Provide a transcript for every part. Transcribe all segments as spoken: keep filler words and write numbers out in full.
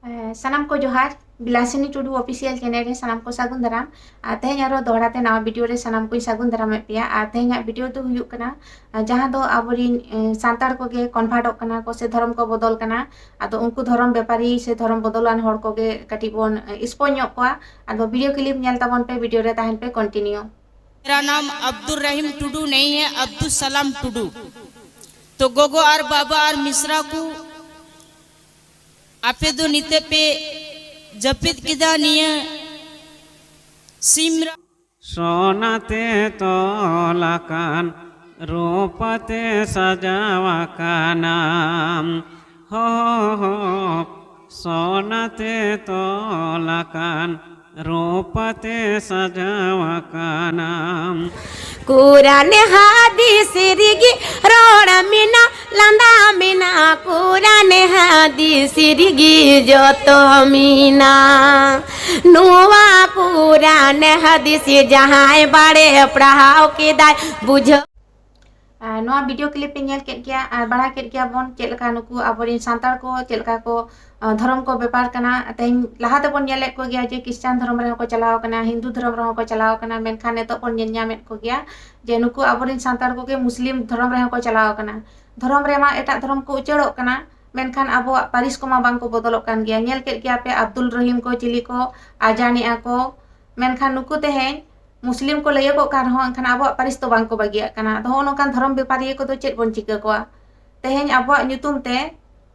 ᱮᱸ, ᱥᱟᱱᱟᱢ ᱠᱚ ᱡᱚᱦᱟᱨ᱾ ᱵᱤᱞᱟᱥᱤᱱᱤ ᱴᱩᱰᱩ ᱚᱯᱷᱤᱥᱤᱭᱟᱞ ᱪᱮᱱᱮᱞ ᱨᱮ ᱥᱟᱱᱟᱢ ᱠᱚ ᱥᱟᱹᱜᱩᱱ ᱫᱟᱨᱟᱢ᱾ ᱟᱨ ᱛᱮᱦᱮᱧ ᱟᱨᱚ ᱫᱚᱦᱲᱟ ᱛᱮ ᱱᱟᱣᱟ ᱵᱷᱤᱰᱤᱭᱳ ᱨᱮ ᱥᱟᱱᱟᱢ ᱠᱚᱧ ᱥᱟᱹᱜᱩᱱ ᱫᱟᱨᱟᱢᱮᱫ ᱯᱮᱭᱟ᱾ ᱟᱨ ᱛᱮᱦᱮᱧᱟᱜ ᱵᱷᱤᱰᱤᱭᱳ ᱫᱚ ᱦᱩᱭᱩᱜ ᱠᱟᱱᱟ, ᱟᱨ ᱡᱟᱦᱟᱸ ᱫᱚ ᱟᱵᱚᱨᱤᱱ, ᱮᱸ, ᱥᱟᱱᱛᱟᱲ ᱠᱚᱜᱮ ᱠᱚᱱᱵᱷᱟᱨᱴᱚᱜ ᱠᱟᱱᱟ ᱠᱚ ᱥᱮ ᱫᱷᱚᱨᱚᱢ ᱠᱚ ᱵᱚᱫᱚᱞ ᱠᱟᱱᱟ᱾ ᱟᱫᱚ ᱩᱱᱠᱩ ᱫᱷᱚᱨᱚᱢ ᱵᱮᱯᱟᱨᱤ ᱥᱮ ᱫᱷᱚᱨᱚᱢ ᱵᱚᱫᱚᱞᱟᱱ ᱦᱚᱲ ᱠᱚᱜᱮ ᱠᱟᱹᱴᱤᱡ ᱵᱚᱱ, ᱮᱸ, ᱥᱯᱚᱡᱽ ᱧᱚᱜ ᱠᱚᱣᱟ᱾ ᱟᱫᱚ ᱵᱷᱤᱰᱤᱭᱳ ᱠᱞᱤᱯ ᱧᱮᱞ ᱛᱟᱵᱚᱱ ᱯᱮ, ᱵᱷᱤᱰᱤᱭᱳ ᱨᱮ ᱛᱟᱦᱮᱱ ᱯᱮ, ᱠᱚᱱᱴᱤᱱᱤᱭᱩ᱾ मेरा नाम अब्दुल रहीम टुडू नहीं है, अब्दुल सलाम टुडू। तो गोगो आर बाबा आर मिश्रा को ᱟᱯᱮ ᱫᱚ ᱱᱤᱛᱟᱹᱜ ᱯᱮ ᱡᱟᱹᱯᱤᱫ ᱠᱮᱫᱟ ᱱᱤᱭᱟᱹ ᱥᱤᱢᱨᱟ᱾ ᱥᱚᱱᱟᱛᱮ ᱛᱚᱞ ᱟᱠᱟᱱ ᱨᱩᱯᱟᱹ ᱛᱮ ᱥᱟᱡᱟᱣ ᱟᱠᱟᱱᱟ᱾ ᱦᱚ ᱦᱚ, ᱥᱚᱱᱟᱛᱮ ᱛᱚᱞ ᱟᱠᱟᱱ ᱨᱩᱯᱟᱹ ᱛᱮ ᱥᱟᱡᱟᱣ ᱟᱠᱟᱱᱟ᱾ ᱠᱩᱨᱟᱱ ᱦᱟᱫᱤᱥ ᱨᱮᱜᱮ ᱨᱚᱲ ᱢᱮᱱᱟᱜ, ᱞᱟᱸᱫᱟ ᱢᱮᱱᱟᱜ, ᱠᱩᱨᱟᱱ ᱦᱟᱫᱤᱥ ᱨᱮᱜᱮ ᱡᱚᱛᱚ ᱢᱮᱱᱟᱜ᱾ ᱱᱚᱣᱟ ᱠᱩᱨᱟᱱ ᱦᱟᱫᱤᱥ ᱡᱟᱦᱟᱸᱭ ᱵᱟᱲᱮ ᱯᱟᱲᱦᱟᱣ ᱠᱮᱫᱟᱭ ᱵᱩᱡᱷᱟᱹᱣ᱾ ᱟᱨ ᱱᱚᱣᱟ ᱵᱷᱤᱰᱤᱭᱳ ᱠᱞᱤᱯ ᱯᱮ ᱧᱮᱞ ᱠᱮᱫ ᱜᱮᱭᱟ ᱟᱨ ᱵᱟᱲᱟᱭ ᱠᱮᱫ ᱜᱮᱭᱟ ᱵᱚᱱ ᱪᱮᱫ ᱞᱮᱠᱟ ᱱᱩᱠᱩ ᱟᱵᱚᱨᱮᱱ ᱥᱟᱱᱛᱟᱲ ᱠᱚ ᱪᱮᱫ ᱞᱮᱠᱟ ᱠᱚ, ᱟᱸ, ᱫᱷᱚᱨᱚᱢ ᱠᱚ ᱵᱮᱯᱟᱨ ᱠᱟᱱᱟ᱾ ᱛᱮᱦᱮᱧ ᱞᱟᱦᱟ ᱛᱮᱵᱚᱱ ᱧᱮᱞᱮᱫ ᱠᱚᱜᱮᱭᱟ ᱡᱮ ᱠᱷᱨᱤᱥᱴᱟᱱ ᱫᱷᱚᱨᱚᱢ ᱨᱮᱦᱚᱸ ᱠᱚ ᱪᱟᱞᱟᱣ ᱟᱠᱟᱱᱟ, ᱦᱤᱱᱫᱩ ᱫᱷᱚᱨᱚᱢ ᱨᱮᱦᱚᱸ ᱠᱚ ᱪᱟᱞᱟᱣ ᱟᱠᱟᱱᱟ, ᱢᱮᱱᱠᱷᱟᱱ ᱱᱤᱛᱚᱜ ᱵᱚᱱ ᱧᱮᱞ ᱧᱟᱢᱮᱫ ᱠᱚᱜᱮᱭᱟ ᱡᱮ ᱱᱩᱠᱩ ᱟᱵᱚᱨᱮᱱ ᱥᱟᱱᱛᱟᱲ ᱠᱚᱜᱮ ᱢᱩᱥᱞᱤᱢ ᱫᱷᱚᱨᱚᱢ ᱨᱮᱦᱚᱸ ᱠᱚ ᱪᱟᱞᱟᱣ ᱟᱠᱟᱱᱟ᱾ ᱫᱷᱚᱨᱚᱢ ᱨᱮᱢᱟ ᱮᱴᱟᱜ ᱫᱷᱚᱨᱚᱢ ᱠᱚ ᱩᱪᱟᱹᱲᱚᱜ ᱠᱟᱱᱟ, ᱢᱮᱱᱠᱷᱟᱱ ᱟᱵᱚᱣᱟᱜ ᱯᱟᱹᱨᱤᱥ ᱠᱚᱢᱟ ᱵᱟᱝ ᱠᱚ ᱵᱚᱫᱚᱞᱚᱜ ᱠᱟᱱ ᱜᱮᱭᱟ᱾ ᱧᱮᱞ ᱠᱮᱫ ᱜᱮᱭᱟ ᱯᱮ ᱟᱵᱫᱩᱞ ᱨᱚᱦᱤᱢ ᱠᱚ ᱪᱤᱞᱤ ᱠᱚ ᱟᱡᱟᱱᱮᱜᱼᱟ ᱠᱚ, ᱢᱮᱱᱠᱷᱟᱱ ᱱᱩᱠᱩ ᱛᱮᱦᱮᱧ ᱢᱩᱥᱞᱤᱢ ᱠᱚ ᱞᱟᱹᱭᱚᱜᱚᱜ ᱠᱟᱱ ᱨᱮᱦᱚᱸ ᱮᱱᱠᱷᱟᱱ ᱟᱵᱚᱣᱟᱜ ᱯᱟᱹᱨᱤᱥ ᱫᱚ ᱵᱟᱝ ᱠᱚ ᱵᱟᱹᱜᱤᱭᱟᱜ ᱠᱟᱱᱟ᱾ ᱟᱫᱚ ᱦᱚᱸᱜᱼᱚ ᱱᱚᱝᱠᱟᱱ ᱫᱷᱚᱨᱚᱢ ᱵᱮᱯᱟᱨᱤᱭᱟᱹ ᱠᱚᱫᱚ ᱪᱮᱫ ᱵᱚᱱ ᱪᱤᱠᱟᱹ ᱠᱚᱣᱟ? ᱛᱮᱦᱮᱧ ᱟᱵᱚᱣᱟᱜ ᱧᱩᱛᱩᱢ ᱛᱮ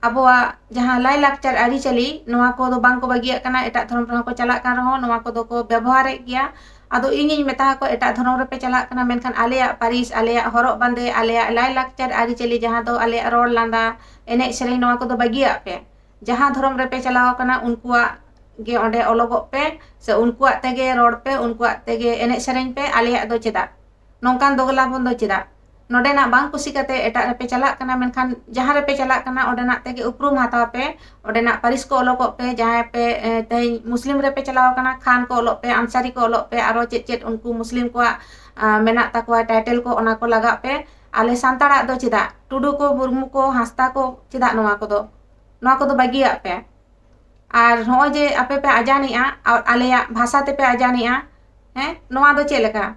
ᱟᱵᱚᱣᱟᱜ ᱡᱟᱦᱟᱸ ᱞᱟᱭᱼᱞᱟᱠᱪᱟᱨ ᱟᱹᱨᱤᱪᱟᱹᱞᱤ, ᱱᱚᱣᱟ ᱠᱚᱫᱚ ᱵᱟᱝ ᱠᱚ ᱵᱟᱹᱜᱤᱭᱟᱜ ᱠᱟᱱᱟ᱾ ᱮᱴᱟᱜ ᱫᱷᱚᱨᱚᱢ ᱨᱮᱦᱚᱸ ᱠᱚ ᱪᱟᱞᱟᱜ ᱠᱟᱱ ᱨᱮᱦᱚᱸ ᱱᱚᱣᱟ ᱠᱚᱫᱚ ᱠᱚ ᱵᱮᱵᱚᱦᱟᱨᱮᱫ ᱜᱮᱭᱟ᱾ ᱟᱫᱚ ᱤᱧᱤᱧ ᱢᱮᱛᱟ ᱟᱠᱚᱣᱟ, ᱮᱴᱟᱜ ᱫᱷᱚᱨᱚᱢ ᱨᱮᱯᱮ ᱪᱟᱞᱟᱜ ᱠᱟᱱᱟ, ᱢᱮᱱᱠᱷᱟᱱ ᱟᱞᱮᱭᱟᱜ ᱯᱟᱹᱨᱤᱥ, ᱟᱞᱮᱭᱟᱜ ᱦᱚᱨᱚᱜ ᱵᱟᱸᱫᱮ, ᱟᱞᱮᱭᱟᱜ ᱞᱟᱭᱼᱞᱟᱠᱪᱟᱨ ᱟᱹᱨᱤᱪᱟᱹᱞᱤ, ᱡᱟᱦᱟᱸ ᱫᱚ ᱟᱞᱮᱭᱟᱜ ᱨᱚᱲ ᱞᱟᱸᱫᱟ, ᱮᱱᱮᱡ ᱥᱮᱨᱮᱧ, ᱱᱚᱣᱟ ᱠᱚᱫᱚ ᱵᱟᱹᱜᱤᱭᱟᱜ ᱯᱮ᱾ ᱡᱟᱦᱟᱸ ᱫᱷᱚᱨᱚᱢ ᱨᱮᱯᱮ ᱪᱟᱞᱟᱣ ᱟᱠᱟᱱᱟ, ᱩᱱᱠᱩᱣᱟᱜ ᱜᱮ ᱚᱸᱰᱮ ᱚᱞᱚᱜᱚᱜ ᱯᱮ, ᱥᱮ ᱩᱱᱠᱩᱣᱟᱜ ᱛᱮᱜᱮ ᱨᱚᱲ ᱯᱮ, ᱩᱱᱠᱩᱣᱟᱜ ᱛᱮᱜᱮ ᱮᱱᱮᱡ ᱥᱮᱨᱮᱧ ᱯᱮ, ᱟᱞᱮᱭᱟᱜ ᱫᱚ ᱪᱮᱫᱟᱜ? ᱱᱚᱝᱠᱟᱱ ᱫᱚᱜᱚᱞᱟᱵᱚᱱ ᱫᱚ ᱪᱮᱫᱟᱜ? ᱱᱚᱰᱮᱱᱟᱜ ᱵᱟᱝ ᱠᱩᱥᱤ ᱠᱟᱛᱮ ᱮᱴᱟᱜ ᱨᱮᱯᱮ ᱪᱟᱞᱟᱜ ᱠᱟᱱᱟ, ᱢᱮᱱᱠᱷᱟᱱ ᱡᱟᱦᱟᱸ ᱨᱮᱯᱮ ᱪᱟᱞᱟᱜ ᱠᱟᱱᱟ ᱚᱸᱰᱮᱱᱟᱜ ᱛᱮᱜᱮ ᱩᱯᱨᱩᱢ ᱦᱟᱛᱟᱣ ᱯᱮ, ᱚᱸᱰᱮᱱᱟᱜ ᱯᱟᱹᱨᱤᱥ ᱠᱚ ᱚᱞᱚᱜᱚᱜ ᱯᱮ᱾ ᱡᱟᱦᱟᱸᱭ ᱯᱮ, ᱮ, ᱛᱮᱦᱮᱧ ᱢᱩᱥᱞᱤᱢ ᱨᱮᱯᱮ ᱪᱟᱞᱟᱣ ᱟᱠᱟᱱᱟ, ᱠᱷᱟᱱ ᱠᱚ ᱚᱞᱚᱜ ᱯᱮ, ᱟᱱᱥᱟᱨᱤ ᱠᱚ ᱚᱞᱚᱜ ᱯᱮ, ᱟᱨᱚ ᱪᱮᱫ ᱪᱮᱫ ᱩᱱᱠᱩ ᱢᱩᱥᱞᱤᱢ ᱠᱚᱣᱟᱜ, ᱟ, ᱢᱮᱱᱟᱜ ᱛᱟᱠᱚᱣᱟ ᱴᱟᱭᱴᱮᱞ ᱠᱚ, ᱚᱱᱟ ᱠᱚ ᱞᱟᱜᱟᱜ ᱯᱮ᱾ ᱟᱞᱮ ᱥᱟᱱᱛᱟᱲᱟᱜ ᱫᱚ ᱪᱮᱫᱟᱜ? ᱴᱩᱰᱩ ᱠᱚ, ᱢᱩᱨᱢᱩ ᱠᱚ, ᱦᱟᱸᱥᱫᱟ ᱠᱚ, ᱪᱮᱫᱟᱜ ᱱᱚᱣᱟ ᱠᱚᱫᱚ? ᱱᱚᱣᱟ ᱠᱚᱫᱚ ᱵᱟᱹᱜᱤᱭᱟᱜ ᱯᱮ᱾ ᱟᱨ ᱱᱚᱜᱼᱚᱭ ᱡᱮ ᱟᱯᱮ ᱯᱮ ᱟᱡᱟᱱᱮᱜᱼᱟ, ᱟᱨ ᱟᱞᱮᱭᱟᱜ ᱵᱷᱟᱥᱟ ᱛᱮᱯᱮ ᱟᱡᱟᱱᱮᱜᱼᱟ, ᱦᱮᱸ, ᱱᱚᱣᱟ ᱫᱚ ᱪᱮᱫ ᱞᱮᱠᱟ?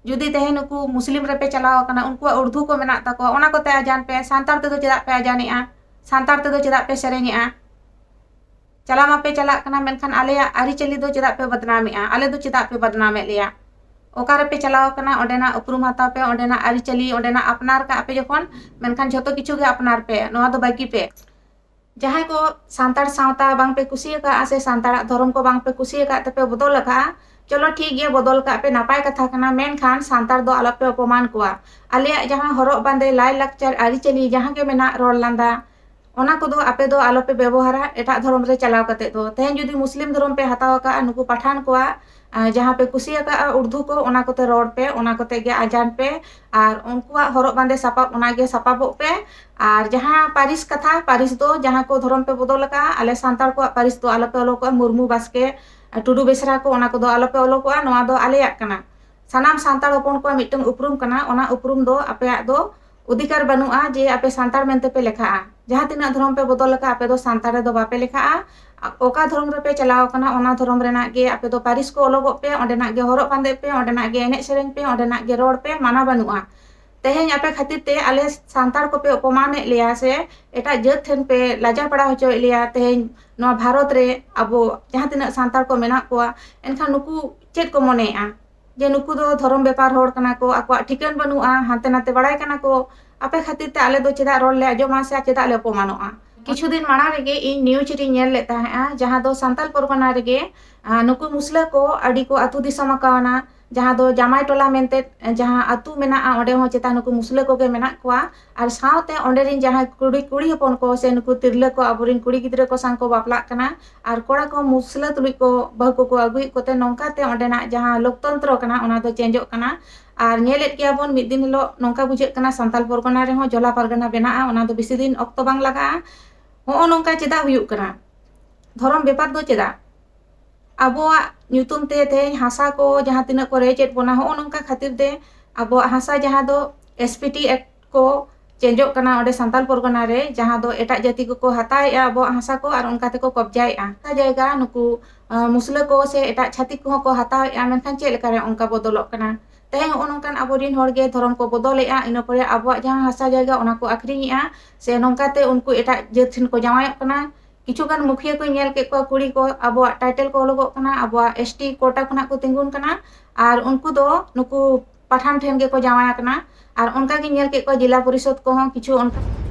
ᱡᱩᱫᱤ ᱛᱮᱦᱮᱧ ᱱᱩᱠᱩ ᱢᱩᱥᱞᱤᱢ ᱨᱮᱯᱮ ᱪᱟᱞᱟᱣ ᱟᱠᱟᱱᱟ, ᱩᱱᱠᱩᱣᱟᱜ ᱩᱨᱫᱩ ᱠᱚ ᱢᱮᱱᱟᱜ ᱛᱟᱠᱚᱣᱟ, ᱚᱱᱟ ᱠᱚᱛᱮ ᱟᱡᱟᱱ ᱯᱮ᱾ ᱥᱟᱱᱛᱟᱲ ᱛᱮᱫᱚ ᱪᱮᱫᱟᱜ ᱯᱮ ᱟᱡᱟᱱᱮᱜᱼᱟ? ᱥᱟᱱᱛᱟᱲ ᱛᱮᱫᱚ ᱪᱮᱫᱟᱜ ᱯᱮ ᱥᱮᱨᱮᱧᱮᱜᱼᱟ? ᱪᱟᱞᱟᱣ ᱢᱟᱯᱮ ᱪᱟᱞᱟᱜ ᱠᱟᱱᱟ, ᱢᱮᱱᱠᱷᱟᱱ ᱟᱞᱮᱭᱟᱜ ᱟᱹᱨᱤᱪᱟᱹᱞᱤ ᱫᱚ ᱪᱮᱫᱟᱜ ᱯᱮ ᱵᱚᱫᱱᱟᱢᱮᱜᱼᱟ? ᱟᱞᱮ ᱫᱚ ᱪᱮᱫᱟᱜ ᱯᱮ ᱵᱚᱫᱱᱟᱢᱮᱫ ᱞᱮᱭᱟ? ᱚᱠᱟ ᱨᱮᱯᱮ ᱪᱟᱞᱟᱣ ᱠᱟᱱᱟ, ᱚᱸᱰᱮᱱᱟᱜ ᱩᱯᱨᱩᱢ ᱦᱟᱛᱟᱣ ᱯᱮ, ᱚᱸᱰᱮᱱᱟᱜ ᱟᱹᱨᱤᱪᱟᱹᱞᱤ, ᱚᱸᱰᱮᱱᱟᱜ ᱟᱯᱱᱟᱨ ᱠᱟᱜ ᱯᱮ ᱡᱚᱠᱷᱚᱱ, ᱢᱮᱱᱠᱷᱟᱱ ᱡᱷᱚᱛᱚ ᱠᱤᱪᱷᱩ ᱜᱮ ᱟᱯᱱᱟᱨ ᱯᱮ, ᱱᱚᱣᱟ ᱫᱚ ᱵᱟᱹᱜᱤ ᱯᱮ᱾ ᱡᱟᱦᱟᱸᱭ ᱠᱚ ᱥᱟᱱᱛᱟᱲ ᱥᱟᱶᱛᱟ ᱵᱟᱝ ᱯᱮ ᱠᱩᱥᱤ ᱟᱠᱟᱫᱼᱟ ᱥᱮ ᱥᱟᱱᱛᱟᱲᱟᱜ ᱫᱷᱚᱨᱚᱢ ᱠᱚ ᱵᱟᱝ ᱯᱮ ᱠᱩᱥᱤ ᱟᱠᱟᱫ ᱛᱮᱯᱮ ᱵᱚᱫᱚᱞ ᱟᱠᱟᱫᱼᱟ, ᱪᱚᱞᱚ ᱴᱷᱤᱠ ᱜᱮᱭᱟ, ᱵᱚᱫᱚᱞ ᱠᱟᱜ ᱯᱮ, ᱱᱟᱯᱟᱭ ᱠᱟᱛᱷᱟ ᱠᱟᱱᱟ, ᱢᱮᱱᱠᱷᱟᱱ ᱥᱟᱱᱛᱟᱲ ᱫᱚ ᱟᱞᱚᱯᱮ ᱚᱯᱚᱢᱟᱱ ᱠᱚᱣᱟ᱾ ᱟᱞᱮᱭᱟᱜ ᱡᱟᱦᱟᱸ ᱦᱚᱨᱚᱜ ᱵᱟᱸᱫᱮ, ᱞᱟᱭ ᱞᱟᱠᱪᱟᱨ, ᱟᱹᱨᱤᱪᱟᱹᱞᱤ ᱡᱟᱦᱟᱸ ᱜᱮ ᱢᱮᱱᱟᱜ, ᱨᱚᱲ ᱞᱟᱸᱫᱟ, ᱚᱱᱟ ᱠᱚᱫᱚ ᱟᱯᱮ ᱫᱚ ᱟᱞᱚᱯᱮ ᱵᱮᱵᱚᱦᱟᱨᱟ ᱮᱴᱟᱜ ᱫᱷᱚᱨᱚᱢ ᱨᱮ ᱪᱟᱞᱟᱣ ᱠᱟᱛᱮ ᱫᱚ᱾ ᱛᱮᱦᱮᱧ ᱡᱩᱫᱤ ᱢᱩᱥᱞᱤᱢ ᱫᱷᱚᱨᱚᱢ ᱯᱮ ᱦᱟᱛᱟᱣ ᱟᱠᱟᱫᱼᱟ, ᱱᱩᱠᱩ ᱯᱟᱴᱷᱟᱱ ᱠᱚᱣᱟᱜ, ᱟᱨ ᱡᱟᱦᱟᱸ ᱯᱮ ᱠᱩᱥᱤ ᱟᱠᱟᱫᱼᱟ ᱩᱨᱫᱩ ᱠᱚ, ᱚᱱᱟ ᱠᱚᱛᱮ ᱨᱚᱲ ᱯᱮ, ᱚᱱᱟ ᱠᱚᱛᱮ ᱜᱮ ᱟᱡᱟᱱ ᱯᱮ, ᱟᱨ ᱩᱱᱠᱩᱣᱟᱜ ᱦᱚᱨᱚᱜ ᱵᱟᱸᱫᱮ ᱥᱟᱯᱟᱵ ᱚᱱᱟ ᱜᱮ ᱥᱟᱯᱟᱵᱚᱜ ᱯᱮ᱾ ᱟᱨ ᱡᱟᱦᱟᱸ ᱯᱟᱹᱨᱤᱥ ᱠᱟᱛᱷᱟ, ᱯᱟᱹᱨᱤᱥ ᱫᱚ ᱡᱟᱦᱟᱸ ᱠᱚ ᱫᱷᱚᱨᱚᱢ ᱯᱮ ᱵᱚᱫᱚᱞ ᱟᱠᱟᱫᱼᱟ, ᱟᱞᱮ ᱥᱟᱱᱛᱟᱲ ᱠᱚᱣᱟᱜ ᱯᱟᱹᱨᱤᱥ ᱫᱚ ᱟᱞᱚᱯᱮ ᱚᱞᱚᱠᱚᱜᱼᱟ, ᱢᱩᱨᱢᱩ, ᱵᱟᱥᱠᱮ, ᱴᱩᱰᱩ, ᱵᱮᱥᱨᱟ ᱠᱚ, ᱚᱱᱟ ᱠᱚᱫᱚ ᱟᱞᱚᱯᱮ ᱚᱞᱚᱠᱚᱜᱼᱟ, ᱱᱚᱣᱟ ᱫᱚ ᱟᱞᱮᱭᱟᱜ ᱠᱟᱱᱟ᱾ ᱥᱟᱱᱟᱢ ᱥᱟᱱᱛᱟᱲ ᱦᱚᱯᱚᱱ ᱠᱚᱣᱟᱜ ᱢᱤᱫᱴᱟᱝ ᱩᱯᱨᱩᱢ ᱠᱟᱱᱟ, ᱚᱱᱟ ᱩᱯᱨᱩᱢ ᱫᱚ ᱟᱯᱮᱭᱟᱜ ᱫᱚ ᱚᱫᱷᱤᱠᱟᱨ ᱵᱟᱹᱱᱩᱜᱼᱟ ᱡᱮ ᱟᱯᱮ ᱥᱟᱱᱛᱟᱲ ᱢᱮᱱᱛᱮ ᱯᱮ ᱞᱮᱠᱷᱟᱜᱼᱟ᱾ ᱡᱟᱦᱟᱸ ᱛᱤᱱᱟᱹᱜ ᱫᱷᱚᱨᱚᱢ ᱯᱮ ᱵᱚᱫᱚᱞ ᱟᱠᱟᱫ, ᱟᱯᱮ ᱫᱚ ᱥᱟᱱᱛᱟᱲ ᱨᱮᱫᱚ ᱵᱟᱯᱮ ᱞᱮᱠᱷᱟᱜᱼᱟ᱾ ᱚᱠᱟ ᱫᱷᱚᱨᱚᱢ ᱨᱮᱯᱮ ᱪᱟᱞᱟᱣ ᱟᱠᱟᱱᱟ, ᱚᱱᱟ ᱫᱷᱚᱨᱚᱢ ᱨᱮᱱᱟᱜ ᱜᱮ ᱟᱯᱮ ᱫᱚ ᱯᱟᱹᱨᱤᱥ ᱠᱚ ᱚᱞᱚᱜᱚᱜ ᱯᱮ, ᱚᱸᱰᱮᱱᱟᱜ ᱜᱮ ᱦᱚᱨᱚᱜ ᱵᱟᱸᱫᱮᱜ ᱯᱮ, ᱚᱸᱰᱮᱱᱟᱜ ᱜᱮ ᱮᱱᱮᱡ ᱥᱮᱨᱮᱧ ᱯᱮ, ᱚᱸᱰᱮᱱᱟᱜ ᱜᱮ ᱨᱚᱲ ᱯᱮ, ᱢᱟᱱᱟ ᱵᱟᱹᱱᱩᱜᱼᱟ᱾ ᱛᱮᱦᱮᱧ ᱟᱯᱮ ᱠᱷᱟᱹᱛᱤᱨ ᱛᱮ ᱟᱞᱮ ᱥᱟᱱᱛᱟᱲ ᱠᱚᱯᱮ ᱚᱯᱚᱢᱟᱱᱮᱫ ᱞᱮᱭᱟ ᱥᱮ ᱮᱴᱟᱜ ᱡᱟᱹᱛ ᱴᱷᱮᱱ ᱯᱮ ᱞᱟᱡᱟ ᱯᱟᱲᱟ ᱦᱚᱪᱚᱭᱮᱫ ᱞᱮᱭᱟ᱾ ᱛᱮᱦᱮᱧ ᱱᱚᱣᱟ ᱵᱷᱟᱨᱚᱛ ᱨᱮ ᱟᱵᱚ ᱡᱟᱦᱟᱸ ᱛᱤᱱᱟᱹᱜ ᱥᱟᱱᱛᱟᱲ ᱠᱚ ᱢᱮᱱᱟᱜ ᱠᱚᱣᱟ, ᱮᱱᱠᱷᱟᱱ ᱱᱩᱠᱩ ᱪᱮᱫ ᱠᱚ ᱢᱚᱱᱮᱭᱮᱫᱼᱟ ᱡᱮ ᱱᱩᱠᱩ ᱫᱚ ᱫᱷᱚᱨᱚᱢ ᱵᱮᱯᱟᱨ ᱦᱚᱲ ᱠᱟᱱᱟ ᱠᱚ, ᱟᱠᱚᱣᱟᱜ ᱴᱷᱤᱠᱟᱹᱱ ᱵᱟᱹᱱᱩᱜᱼᱟ, ᱦᱟᱱᱛᱮ ᱱᱟᱛᱮ ᱵᱟᱲᱟᱭ ᱠᱟᱱᱟ ᱠᱚ᱾ ᱟᱯᱮ ᱠᱷᱟᱹᱛᱤᱨ ᱛᱮ ᱟᱞᱮ ᱫᱚ ᱪᱮᱫᱟᱜ ᱨᱚᱲ ᱞᱮ ᱟᱸᱡᱚᱢᱟ ᱥᱮ ᱪᱮᱫᱟᱜ ᱞᱮ ᱚᱯᱚᱢᱟᱱᱚᱜᱼᱟ? ᱠᱤᱪᱷᱩ ᱫᱤᱱ ᱢᱟᱲᱟᱝ ᱨᱮᱜᱮ ᱤᱧ ᱱᱤᱭᱩᱡᱽ ᱨᱤᱧ ᱧᱮᱞ ᱞᱮᱫ ᱛᱟᱦᱮᱸᱜᱼᱟ, ᱡᱟᱦᱟᱸ ᱫᱚ ᱥᱟᱱᱛᱟᱞ ᱯᱚᱨᱜᱚᱱᱟ ᱨᱮᱜᱮ, ᱟᱸ, ᱱᱩᱠᱩ ᱢᱩᱥᱞᱟᱹ ᱠᱚ ᱟᱹᱰᱤ ᱠᱚ ᱟᱹᱛᱩ ᱫᱤᱥᱚᱢ ᱟᱠᱟᱣᱱᱟ, ᱡᱟᱦᱟᱸ ᱫᱚ ᱡᱟᱢᱟᱭ ᱴᱚᱞᱟ ᱢᱮᱱᱛᱮ ᱡᱟᱦᱟᱸ ᱟᱹᱛᱩ ᱢᱮᱱᱟᱜᱼᱟ, ᱚᱸᱰᱮ ᱦᱚᱸ ᱪᱮᱛᱟ ᱱᱩᱠᱩ ᱢᱩᱥᱞᱟᱹ ᱠᱚᱜᱮ ᱢᱮᱱᱟᱜ ᱠᱚᱣᱟ᱾ ᱟᱨ ᱥᱟᱶᱛᱮ ᱚᱸᱰᱮ ᱨᱤᱱ ᱡᱟᱦᱟᱸᱭ ᱠᱩᱲᱤ, ᱠᱩᱲᱤ ᱦᱚᱯᱚᱱ ᱠᱚ ᱥᱮ ᱱᱩᱠᱩ ᱛᱤᱨᱞᱟᱹ ᱠᱚ ᱟᱵᱚᱨᱤᱱ ᱠᱩᱲᱤ ᱜᱤᱫᱽᱨᱟᱹ ᱠᱚ ᱥᱟᱶ ᱠᱚ ᱵᱟᱯᱞᱟᱜ ᱠᱟᱱᱟ, ᱟᱨ ᱠᱚᱲᱟ ᱠᱚ ᱢᱩᱥᱞᱟᱹ ᱛᱩᱞᱩᱡ ᱠᱚ ᱵᱟᱹᱦᱩ ᱠᱚᱠᱚ ᱟᱹᱜᱩᱭᱮᱫ ᱠᱚᱛᱮ ᱱᱚᱝᱠᱟ ᱛᱮ ᱚᱸᱰᱮᱱᱟᱜ ᱡᱟᱦᱟᱸ ᱞᱳᱠᱛᱚᱱᱛᱨᱚ ᱠᱟᱱᱟ, ᱚᱱᱟ ᱫᱚ ᱪᱮᱧᱡᱚᱜ ᱠᱟᱱᱟ᱾ ᱟᱨ ᱧᱮᱞᱮᱫ ᱜᱮᱭᱟ ᱵᱚᱱ, ᱢᱤᱫ ᱫᱤᱱ ᱦᱤᱞᱳᱜ ᱱᱚᱝᱠᱟ ᱵᱩᱡᱷᱟᱹᱜ ᱠᱟᱱᱟ, ᱥᱟᱱᱛᱟᱞ ᱯᱚᱨᱜᱚᱱᱟ ᱨᱮᱦᱚᱸ ᱡᱚᱞᱟ ᱯᱟᱨᱜᱟᱱᱟ ᱵᱮᱱᱟᱜᱼᱟ, ᱚᱱᱟ ᱫᱚ ᱵᱮᱥᱤ ᱫᱤᱱ ᱚᱠᱛᱚ ᱵᱟᱝ ᱞᱟᱜᱟᱜᱼᱟ᱾ ᱦᱚᱸᱜᱼᱚ ᱱᱚᱝᱠᱟ ᱪᱮᱫᱟᱜ ᱦᱩᱭᱩᱜ ᱠᱟᱱᱟ? ᱫᱷᱚᱨᱚᱢ ᱵᱮᱯᱟᱨ ᱫᱚ ᱪᱮᱫᱟᱜ? ᱟᱵᱚᱣᱟᱜ ᱧᱩᱛᱩᱢ ᱛᱮ ᱛᱮᱦᱮᱧ ᱦᱟᱥᱟ ᱠᱚ ᱡᱟᱦᱟᱸ ᱛᱤᱱᱟᱹᱜ ᱠᱚ ᱨᱮᱡ ᱮᱫ ᱵᱚᱱᱟ, ᱦᱚᱸᱜᱼᱚ ᱱᱚᱝᱠᱟ ᱠᱷᱟᱹᱛᱤᱨ ᱛᱮ ᱟᱵᱚᱣᱟᱜ ᱦᱟᱥᱟ ᱡᱟᱦᱟᱸ ᱫᱚ S P T Act ᱠᱚ ᱪᱮᱧᱡᱚᱜ ᱠᱟᱱᱟ ᱚᱸᱰᱮ ᱥᱟᱱᱛᱟᱞ ᱯᱚᱨᱜᱚᱱᱟ ᱨᱮ, ᱡᱟᱦᱟᱸ ᱫᱚ ᱮᱴᱟᱜ ᱡᱟᱹᱛᱤ ᱠᱚᱠᱚ ᱦᱟᱛᱟᱣᱮᱫᱼᱟ ᱟᱵᱚᱣᱟᱜ ᱦᱟᱥᱟ ᱠᱚ ᱟᱨ ᱚᱱᱠᱟ ᱛᱮᱠᱚ ᱠᱚᱵᱡᱟᱭᱮᱫᱼᱟ᱾ ᱦᱟᱥᱟ ᱡᱟᱭᱜᱟ ᱱᱩᱠᱩ, ᱟᱸ, ᱢᱩᱥᱞᱟᱹ ᱠᱚ ᱥᱮ ᱮᱴᱟᱜ ᱪᱷᱟᱹᱛᱤᱠ ᱠᱚᱦᱚᱸ ᱠᱚ ᱦᱟᱛᱟᱣᱮᱫᱼᱟ, ᱢᱮᱱᱠᱷᱟᱱ ᱪᱮᱫ ᱞᱮᱠᱟᱨᱮ ᱚᱱᱠᱟ ᱵᱚᱫᱚᱞᱚᱜ ᱠᱟᱱᱟ? ᱛᱮᱦᱮᱧ ᱦᱚᱸᱜᱼᱚ ᱱᱚᱝᱠᱟᱱ ᱟᱵᱚᱨᱮᱱ ᱦᱚᱲ ᱜᱮ ᱫᱷᱚᱨᱚᱢ ᱠᱚ ᱵᱚᱫᱚᱞᱮᱫᱼᱟ, ᱤᱱᱟᱹ ᱯᱚᱨᱮ ᱟᱵᱚᱣᱟᱜ ᱡᱟᱦᱟᱸ ᱦᱟᱥᱟ ᱡᱟᱭᱜᱟ ᱚᱱᱟ ᱠᱚ ᱟᱹᱠᱷᱨᱤᱧᱮᱫᱼᱟ, ᱥᱮ ᱱᱚᱝᱠᱟ ᱛᱮ ᱩᱱᱠᱩ ᱮᱴᱟᱜ ᱡᱟᱹᱛ ᱴᱷᱮᱱ ᱠᱚ ᱡᱟᱶᱟᱭᱚᱜ ᱠᱟᱱᱟ᱾ ᱠᱤᱪᱷᱩ ᱜᱟᱱ ᱢᱩᱠᱷᱤᱭᱟᱹ ᱠᱚᱧ ᱧᱮᱞ ᱠᱮᱫ ᱠᱚᱣᱟ, ᱠᱩᱲᱤ ᱠᱚ ᱟᱵᱚᱣᱟᱜ ᱴᱟᱭᱴᱮᱞ ᱠᱚ ᱚᱞᱚᱜᱚᱜ ᱠᱟᱱᱟ, ᱟᱵᱚᱣᱟᱜ ᱮᱥ ᱴᱤ ᱠᱳᱴᱟ ᱠᱷᱚᱱᱟᱜ ᱠᱚ ᱛᱤᱸᱜᱩᱱ ᱠᱟᱱᱟ, ᱟᱨ ᱩᱱᱠᱩ ᱫᱚ ᱱᱩᱠᱩ ᱯᱟᱴᱷᱟᱱ ᱴᱷᱮᱱ ᱜᱮᱠᱚ ᱡᱟᱶᱟᱭ ᱟᱠᱟᱱᱟ᱾ ᱟᱨ ᱚᱱᱠᱟ ᱜᱤᱧ ᱧᱮᱞ ᱠᱮᱫ ᱠᱚᱣᱟ ᱡᱮᱞᱟ ᱯᱚᱨᱤᱥᱚᱫ ᱠᱚᱦᱚᱸ ᱠᱤᱪᱷᱩ ᱚᱱᱠᱟ᱾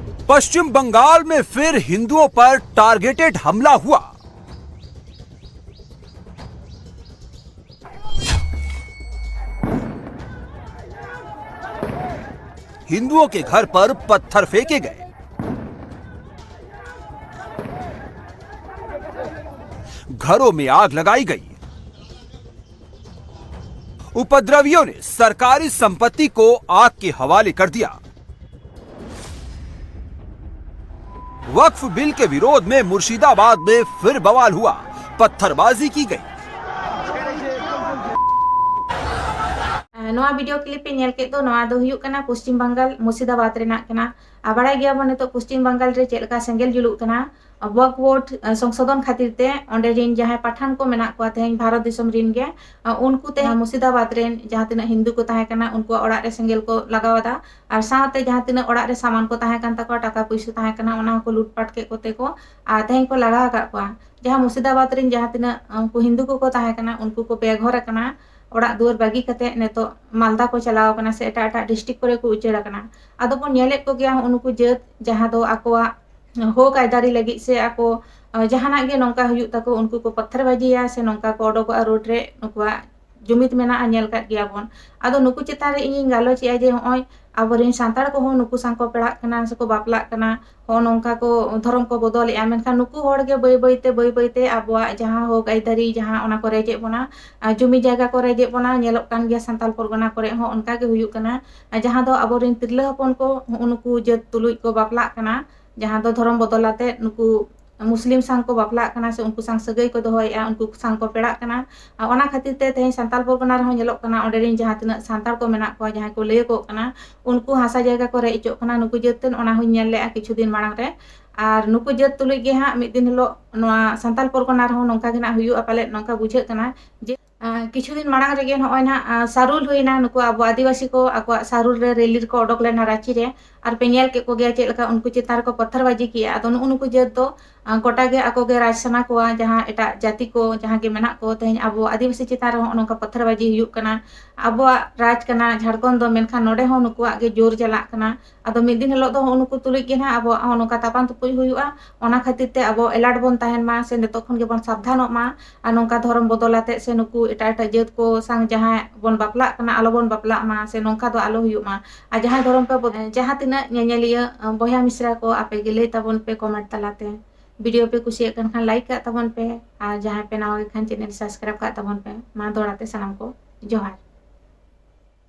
पश्चिम बंगाल में फिर हिंदुओं पर टारगेटेड हमला हुआ। हिंदुओं के घर पर पत्थर फेंके गए, घरों में आग लगाई गई। उपद्रवियों ने सरकारी संपत्ति को आग के हवाले कर दिया। वक्फ बिल के विरोध में मुर्शिदाबाद में फिर बवाल हुआ, पत्थरबाजी की गई। ᱱᱚᱣᱟ ᱵᱷᱤᱰᱤᱭᱳ ᱠᱞᱤᱯ ᱯᱮ ᱧᱮᱞ ᱠᱮᱫ ᱫᱚ, ᱱᱚᱣᱟ ᱫᱚ ᱦᱩᱭᱩᱜ ᱠᱟᱱᱟ ᱯᱚᱥᱪᱤᱢ ᱵᱟᱝᱜᱟᱞ ᱢᱩᱨᱥᱤᱫᱟᱵᱟᱫᱽ ᱨᱮᱱᱟᱜ ᱠᱟᱱᱟ᱾ ᱟᱨ ᱵᱟᱲᱟᱭ ᱜᱮᱭᱟᱵᱚᱱ ᱱᱤᱛᱚᱜ ᱯᱚᱥᱪᱤᱢ ᱵᱟᱝᱜᱟᱞ ᱨᱮ ᱪᱮᱫ ᱞᱮᱠᱟ ᱥᱮᱸᱜᱮᱞ ᱡᱩᱞᱩᱜ ᱠᱟᱱᱟ᱾ ᱣᱟᱠ ᱵᱳᱨᱰ ᱥᱚᱝᱥᱳᱫᱷᱚᱱ ᱠᱷᱟᱹᱛᱤᱨ ᱛᱮ ᱚᱸᱰᱮ ᱨᱮᱱ ᱡᱟᱦᱟᱸᱭ ᱯᱟᱴᱷᱟᱱ ᱠᱚ ᱢᱮᱱᱟᱜ ᱠᱚᱣᱟ ᱛᱮᱦᱮᱧ ᱵᱷᱟᱨᱚᱛ ᱫᱤᱥᱚᱢ ᱨᱮᱱ ᱜᱮ, ᱩᱱᱠᱩ ᱛᱮᱦᱮᱧ ᱢᱩᱨᱥᱤᱫᱟᱵᱟᱫᱽ ᱨᱮᱱ ᱡᱟᱦᱟᱸ ᱛᱤᱱᱟᱹᱜ ᱦᱤᱱᱫᱩ ᱠᱚ ᱛᱟᱦᱮᱸ ᱠᱟᱱᱟ ᱩᱱᱠᱩᱣᱟᱜ ᱚᱲᱟᱜ ᱨᱮ ᱥᱮᱸᱜᱮᱞ ᱠᱚ ᱞᱟᱜᱟᱣ ᱟᱫᱟ᱾ ᱟᱨ ᱥᱟᱶᱛᱮ ᱡᱟᱦᱟᱸ ᱛᱤᱱᱟᱹᱜ ᱚᱲᱟᱜ ᱨᱮ ᱥᱟᱢᱟᱱ ᱠᱚ ᱛᱟᱦᱮᱸ ᱠᱟᱱ ᱛᱟᱠᱚᱣᱟ, ᱴᱟᱠᱟ ᱯᱩᱭᱥᱟᱹ ᱛᱟᱦᱮᱸ ᱠᱟᱱᱟ, ᱚᱱᱟ ᱦᱚᱸᱠᱚ ᱞᱩᱴᱯᱟᱴ ᱠᱮᱫ ᱠᱚᱛᱮ ᱠᱚ, ᱟᱨ ᱛᱮᱦᱮᱧ ᱠᱚ ᱞᱟᱜᱟ ᱟᱠᱟᱫ ᱠᱚᱣᱟ᱾ ᱡᱟᱦᱟᱸ ᱢᱩᱨᱥᱤᱫᱟᱵᱟᱫᱽ ᱨᱮᱱ ᱡᱟᱦᱟᱸ ᱛᱤᱱᱟᱹᱜ ᱩᱱᱠᱩ ᱦᱤᱱᱫᱩ ᱠᱚᱠᱚ ᱛᱟᱦᱮᱸ ᱠᱟᱱᱟ ᱩᱱᱠᱩ ᱠᱚ ᱵᱮᱜᱷᱚᱨ ᱟᱠᱟᱱᱟ, ᱚᱲᱟᱜ ᱫᱩᱣᱟᱹᱨ ᱵᱟᱹᱜᱤ ᱠᱟᱛᱮ ᱱᱤᱛᱚᱜ ᱢᱟᱞᱫᱟ ᱠᱚ ᱪᱟᱞᱟᱣ ᱟᱠᱟᱱᱟ ᱥᱮ ᱮᱴᱟᱜ ᱮᱴᱟᱜ ᱰᱤᱥᱴᱨᱤᱠᱴ ᱠᱚᱨᱮ ᱠᱚ ᱩᱪᱟᱹᱲ ᱟᱠᱟᱱᱟ᱾ ᱟᱫᱚ ᱵᱚᱱ ᱧᱮᱞᱮᱫ ᱠᱚᱜᱮᱭᱟ ᱦᱚᱸᱜᱼᱚ ᱱᱩᱠᱩ ᱡᱟᱹᱛ ᱡᱟᱦᱟᱸ ᱫᱚ ᱟᱠᱚᱣᱟᱜ ᱦᱚᱠ ᱟᱹᱭᱫᱟᱹᱨᱤ ᱞᱟᱹᱜᱤᱫ ᱥᱮ ᱟᱠᱚ, ᱟᱸ, ᱡᱟᱦᱟᱱᱟᱜ ᱜᱮ ᱱᱚᱝᱠᱟ ᱦᱩᱭᱩᱜ ᱛᱟᱠᱚ ᱩᱱᱠᱩ ᱠᱚ ᱯᱟᱛᱷᱟᱨ ᱵᱟᱹᱡᱤᱭᱟ ᱥᱮ ᱱᱚᱝᱠᱟ ᱠᱚ ᱚᱰᱚᱠᱚᱜᱼᱟ ᱨᱳᱰ ᱨᱮ, ᱱᱩᱠᱩᱣᱟᱜ ᱡᱩᱢᱤᱫ ᱢᱮᱱᱟᱜᱼᱟ, ᱧᱮᱞ ᱠᱟᱫ ᱜᱮᱭᱟ ᱵᱚᱱ᱾ ᱟᱫᱚ ᱱᱩᱠᱩ ᱪᱮᱛᱟᱱ ᱨᱮ ᱤᱧᱤᱧ ᱜᱟᱞᱚᱪᱮᱜᱼᱟ ᱡᱮ ᱦᱚᱸᱜᱼᱚᱭ ᱟᱵᱚᱨᱮᱱ ᱥᱟᱱᱛᱟᱲ ᱠᱚᱦᱚᱸ ᱱᱩᱠᱩ ᱥᱟᱶ ᱠᱚ ᱯᱮᱲᱟᱜ ᱠᱟᱱᱟ ᱥᱮᱠᱚ ᱵᱟᱯᱞᱟᱜ ᱠᱟᱱᱟ, ᱦᱚᱸᱜᱼᱚ ᱱᱚᱝᱠᱟ ᱠᱚ ᱫᱷᱚᱨᱚᱢ ᱠᱚ ᱵᱚᱫᱚᱞᱮᱜᱼᱟ᱾ ᱢᱮᱱᱠᱷᱟᱱ ᱱᱩᱠᱩ ᱦᱚᱲ ᱜᱮ ᱵᱟᱹᱭ ᱵᱟᱹᱭ ᱛᱮ, ᱵᱟᱹᱭ ᱵᱟᱹᱭ ᱛᱮ ᱟᱵᱚᱣᱟᱜ ᱡᱟᱦᱟᱸ ᱦᱚᱠ ᱟᱹᱭᱫᱟᱹᱨᱤ ᱡᱟᱦᱟᱸ ᱚᱱᱟ ᱠᱚ ᱨᱮᱡᱮᱫ ᱵᱚᱱᱟ, ᱟᱨ ᱡᱩᱢᱤ ᱡᱟᱭᱜᱟ ᱠᱚ ᱨᱮᱡᱮᱫ ᱵᱚᱱᱟ, ᱧᱮᱞᱚᱜ ᱠᱟᱱ ᱜᱮᱭᱟ ᱥᱟᱱᱛᱟᱞ ᱯᱚᱨᱜᱚᱱᱟ ᱠᱚᱨᱮ ᱦᱚᱸ ᱚᱱᱠᱟ ᱜᱮ ᱦᱩᱭᱩᱜ ᱠᱟᱱᱟ᱾ ᱟᱨ ᱡᱟᱦᱟᱸ ᱫᱚ ᱟᱵᱚᱨᱮᱱ ᱛᱤᱨᱞᱟᱹ ᱦᱚᱯᱚᱱ ᱠᱚ ᱦᱚᱸᱜᱼᱚ ᱱᱩᱠᱩ ᱡᱟᱹᱛ ᱛᱩᱞᱩᱡ ᱠᱚ ᱵᱟᱯᱞᱟᱜ ᱠᱟᱱᱟ, ᱡᱟᱦᱟᱸ ᱫᱚ ᱫᱷᱚᱨᱚᱢ ᱵᱚᱫᱚᱞ ᱟᱛᱮ ᱱᱩᱠᱩ ᱢᱩᱥᱞᱤᱢ ᱥᱟᱶ ᱠᱚ ᱵᱟᱯᱞᱟᱜ ᱠᱟᱱᱟ ᱥᱮ ᱩᱱᱠᱩ ᱥᱟᱶ ᱥᱟᱹᱜᱟᱹᱭ ᱠᱚ ᱫᱚᱦᱚᱭᱮᱫᱼᱟ, ᱩᱱᱠᱩ ᱥᱟᱶ ᱠᱚ ᱯᱮᱲᱟᱜ ᱠᱟᱱᱟ᱾ ᱟᱨ ᱚᱱᱟ ᱠᱷᱟᱹᱛᱤᱨ ᱛᱮ ᱛᱮᱦᱮᱧ ᱥᱟᱱᱛᱟᱲ ᱯᱚᱨᱜᱚᱱᱟ ᱨᱮᱦᱚᱸ ᱧᱮᱞᱚᱜ ᱠᱟᱱᱟ, ᱚᱸᱰᱮ ᱨᱮᱱ ᱡᱟᱦᱟᱸ ᱛᱤᱱᱟᱹᱜ ᱥᱟᱱᱛᱟᱲ ᱠᱚ ᱢᱮᱱᱟᱜ ᱠᱚᱣᱟ, ᱡᱟᱦᱟᱸᱭ ᱠᱚ ᱞᱟᱹᱭᱟᱠᱚᱜ ᱠᱟᱱᱟ, ᱩᱱᱠᱩ ᱦᱟᱥᱟ ᱡᱟᱭᱜᱟ ᱠᱚ ᱨᱮᱡ ᱦᱚᱪᱚᱜ ᱠᱟᱱᱟ ᱱᱩᱠᱩ ᱡᱟᱹᱛ ᱛᱮ᱾ ᱚᱱᱟ ᱦᱚᱸᱧ ᱧᱮᱞ ᱞᱮᱜᱼᱟ ᱠᱤᱪᱷᱩ ᱫᱤᱱ ᱢᱟᱲᱟᱝ ᱨᱮ᱾ ᱟᱨ ᱱᱩᱠᱩ ᱡᱟᱹᱛ ᱛᱩᱞᱩᱡ ᱜᱮ ᱦᱟᱸᱜ ᱢᱤᱫ ᱫᱤᱱ ᱦᱤᱞᱳᱜ ᱱᱚᱣᱟ ᱥᱟᱱᱛᱟᱲ ᱯᱚᱨᱜᱚᱱᱟ ᱨᱮᱦᱚᱸ ᱱᱚᱝᱠᱟ ᱜᱮ ᱦᱟᱸᱜ ᱦᱩᱭᱩᱜᱼᱟ ᱯᱟᱞᱮᱫ, ᱱᱚᱝᱠᱟ ᱵᱩᱡᱷᱟᱹᱜ ᱠᱟᱱᱟ᱾ ᱡᱮ ᱟᱸ, ᱠᱤᱪᱷᱩ ᱫᱤᱱ ᱢᱟᱲᱟᱝ ᱨᱮᱜᱮ ᱱᱚᱜᱼᱚᱭ ᱱᱟᱦᱟᱜ, ᱟᱸ, ᱥᱟᱨᱩᱞ ᱦᱩᱭᱱᱟ, ᱱᱩᱠᱩ ᱟᱵᱚ ᱟᱹᱫᱤᱵᱟᱹᱥᱤ ᱠᱚ ᱟᱠᱚᱣᱟᱜ ᱥᱟᱨᱩᱞ ᱨᱮ ᱨᱮᱞᱤ ᱨᱮᱠᱚ ᱚᱰᱚᱠ ᱞᱮᱱᱟ ᱨᱟᱸᱪᱤ ᱨᱮ, ᱟᱨ ᱯᱮ ᱧᱮᱞ ᱠᱮᱫ ᱠᱚᱜᱮᱭᱟ ᱪᱮᱫ ᱞᱮᱠᱟ ᱩᱱᱠᱩ ᱪᱮᱛᱟᱱ ᱨᱮᱠᱚ ᱯᱚᱛᱷᱚᱨᱵᱟᱡᱤ ᱠᱮᱜᱼᱟ᱾ ᱟᱫᱚ ᱱᱩᱜᱼᱩ ᱱᱩᱠᱩ ᱡᱟᱹᱛ ᱫᱚ, ᱟᱸ, ᱜᱚᱴᱟ ᱜᱮ ᱟᱠᱚ ᱜᱮ ᱨᱟᱡᱽ ᱥᱟᱱᱟ ᱠᱚᱣᱟ, ᱡᱟᱦᱟᱸ ᱮᱴᱟᱜ ᱡᱟᱹᱛᱤ ᱠᱚ ᱡᱟᱦᱟᱸ ᱜᱮ ᱢᱮᱱᱟᱜ ᱠᱚ, ᱛᱮᱦᱮᱧ ᱟᱵᱚ ᱟᱹᱫᱤᱵᱟᱹᱥᱤ ᱪᱮᱛᱟᱱ ᱨᱮᱦᱚᱸ ᱱᱚᱜᱼᱚ ᱱᱚᱝᱠᱟ ᱯᱚᱛᱷᱚᱨᱵᱟᱡᱤ ᱦᱩᱭᱩᱜ ᱠᱟᱱᱟ᱾ ᱟᱵᱚᱣᱟᱜ ᱨᱟᱡᱽ ᱠᱟᱱᱟ ᱡᱷᱟᱲᱠᱷᱚᱸᱰ ᱫᱚ, ᱢᱮᱱᱠᱷᱟᱱ ᱱᱚᱰᱮ ᱦᱚᱸ ᱱᱩᱠᱩᱣᱟᱜ ᱜᱮ ᱡᱳᱨ ᱪᱟᱞᱟᱜ ᱠᱟᱱᱟ᱾ ᱟᱫᱚ ᱢᱤᱫ ᱫᱤᱱ ᱦᱤᱞᱳᱜ ᱫᱚ ᱱᱩᱜᱼᱩ ᱱᱩᱠᱩ ᱛᱩᱞᱩᱡ ᱜᱮ ᱱᱟᱦᱟᱜ ᱟᱵᱚᱣᱟᱜ ᱦᱚᱸ ᱱᱚᱝᱠᱟ ᱛᱟᱯᱟᱢ ᱛᱩᱯᱩᱡ ᱦᱩᱭᱩᱜᱼᱟ᱾ ᱚᱱᱟ ᱠᱷᱟᱹᱛᱤᱨ ᱛᱮ ᱟᱵᱚ alert ᱵᱚᱱ ᱛᱟᱦᱮᱱ ᱢᱟ ᱥᱮ ᱱᱤᱛᱚᱜ ᱠᱷᱚᱱ ᱜᱮᱵᱚᱱ ᱥᱟᱵᱫᱷᱟᱱᱚᱜ ᱢᱟ᱾ ᱟᱨ ᱱᱚᱝᱠᱟ ᱫᱷᱚᱨᱚᱢ ᱵᱚᱫᱚᱞ ᱟᱛᱮᱫ ᱥᱮ ᱱᱩᱠᱩ ᱮᱴᱟᱜ ᱮᱴᱟᱜ ᱡᱟᱹᱛ ᱠᱚ ᱥᱟᱶ ᱡᱟᱦᱟᱸᱭ ᱵᱚᱱ ᱵᱟᱯᱞᱟᱜ ᱠᱟᱱᱟ, ᱟᱞᱚ ᱵᱚᱱ ᱵᱟᱯᱞᱟᱜ ᱢᱟ ᱥᱮ ᱱᱚᱝᱠᱟ ᱫᱚ ᱟᱞᱚ ᱦᱩᱭᱩᱜ ᱢᱟ᱾ ᱟᱨ ᱡᱟᱦᱟᱸᱭ ᱫᱷᱚᱨᱚᱢ ᱯᱮ ᱵᱚᱫ-, ᱡᱟᱦᱟᱸ ᱛᱤᱱᱟᱹᱜ ᱧᱮᱧᱮᱞᱤᱭᱟᱹ, ᱟᱸ, ᱵᱚᱭᱦᱟ ᱢᱤᱥᱨᱟ ᱠᱚ, ᱟᱯᱮ ᱜᱮ ᱞᱟᱹᱭ ᱛᱟᱵᱚᱱ ᱯᱮ comment ᱛᱟᱞᱟᱛᱮ, video ᱯᱮ ᱠᱩᱥᱤᱭᱟᱜ ᱠᱟᱱ ᱠᱷᱟᱱ like ᱠᱟᱜ ᱛᱟᱵᱚᱱ ᱯᱮ, ᱟᱨ ᱡᱟᱦᱟᱸᱭ ᱯᱮ ᱱᱟᱣᱟ ᱜᱮ ᱠᱷᱟᱱ channel subscribe ᱠᱟᱜ ᱛᱟᱵᱚᱱ ᱯᱮ᱾ ᱢᱟ ᱫᱚᱦᱲᱟ ᱛᱮ ᱥᱟᱱᱟᱢ ᱠᱚ ᱡᱚᱦᱟᱨ᱾